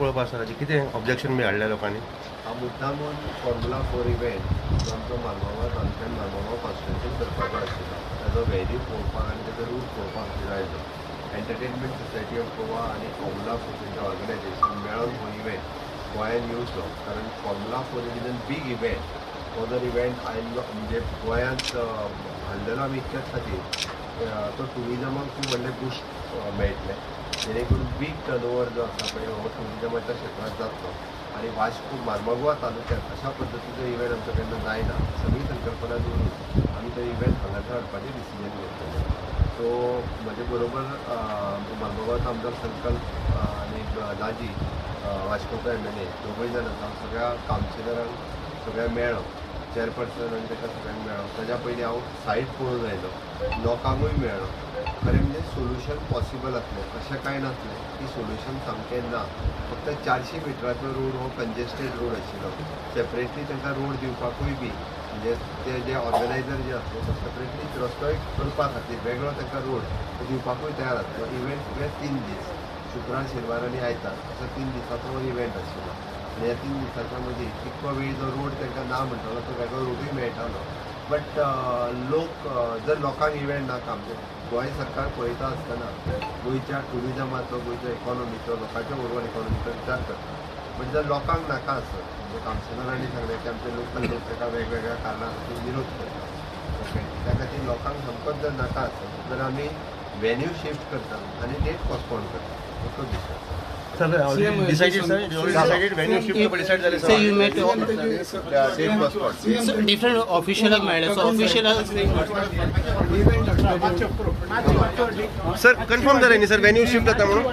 पळोवपा आसा ताचें कितें ऑब्जेक्शन बी हाडल्या लोकांनी? हा मुद्दामून फॉर्म्युला 4 इव्हेंट जो आमचो मारमगांव तालुक्यान मारमगांव कॉन्स्टिट्युन्सीन करपाचो आशिल्लो ताजो व्हेन्यू पळोवपाक आनी ताजो रूट पळोवपा खातीर आयलो. एंटरटेनमेंट सोसायटी ऑफ गोवा आनी फॉर्म्युला 4 तेंचें ऑर्गनायझेशन मेळोन हो इव्हेंट गोंयान येवचो, कारण Formula 4 it is an big event. हो जर इव्हेंट आयलो म्हणजे गोंयांत हाडलेलो आमी इतक्याच खातीर तो ट्युरिजमाक खूब व्हडलें बुस्ट मेळटलें, जेणे करून बीग टर्नओवर जो आसा पळय हो ट्युरिजमाच्या क्षेत्रांत जातलो. आनी वास्को मार्मगोवा तालुक्यांत अशा पद्दतीचो इव्हेंट आमचो केन्ना जायना. सगळी संकल्पना दवरून आमी तो इव्हेंट हांगासर हाडपाचें डिसिजन घेतलेलें. सो म्हजे बरोबर मार्मगोवाचो आमदार संकल्प आनी दाजी वास्कोचो MLA दोगूय जाण आसा. सगळ्या कावन्सिलरांक सगळ्या मेळ्ळो, चेअरपर्सन आनी ताका सगळ्यांक मेळ्ळो. ताज्या पयलीं हांव सायट पळोवन आयलो, लोकांकूय मेळ्ळो. खरें म्हणजे सोल्युशन पॉसिबल आसलें अशें कांय नासलें की सोल्युशन सामकें ना. फक्त 400 मिटराचो रोड हो कंजेस्टेड रोड आशिल्लो. सेपरेटली तांकां रोड दिवपाकूय बी म्हणजे ते जे ऑर्गनायझर जे आसले तो सेपरेटली रस्तोय करपा खातीर वेगळो तांकां रोड दिवपाकूय तयार आसलो. इव्हेंट सगळे 3 दीस, शुक्रार, शेनवार आनी आयतार असो 3 दिसांचो हो इव्हेंट आशिल्लो. आनी ह्या 3 दिसांच्या मदीं इतको वेळ जो रोड तांकां ना म्हणटालो तो वेगळो रोडूय मेळटालो. बट लोक जर लोकांक इव्हेंट नाका म्हणजे गोंय सरकार पळयता आसतना गोंयच्या ट्युरिजमाचो, गोंयच्या इकॉनॉमीचो, लोकांच्या ओवरऑल इकॉनॉमीचो विचार करता. बट जर लोकांक नाका आसत म्हणजे कावन्सिलरांनी सांगलें की आमचे लोकल लोक ताका वेगवेगळ्या कारणां खातीर विरोध करता, ओके, त्या खातीर लोकांक सामकोच जर नाका आसत जाल्यार आमी व्हेन्यू शिफ्ट करता आनी डेट पोस्टपोन करता. तो दुसरो. Sir, decided sir, decided venue shift decide जालें Sir, you met date postpone. So different official मेळ्ळे. So official sir confirm जालें न्ही सर व्हेन्यू शिफ्ट जाता म्हणून?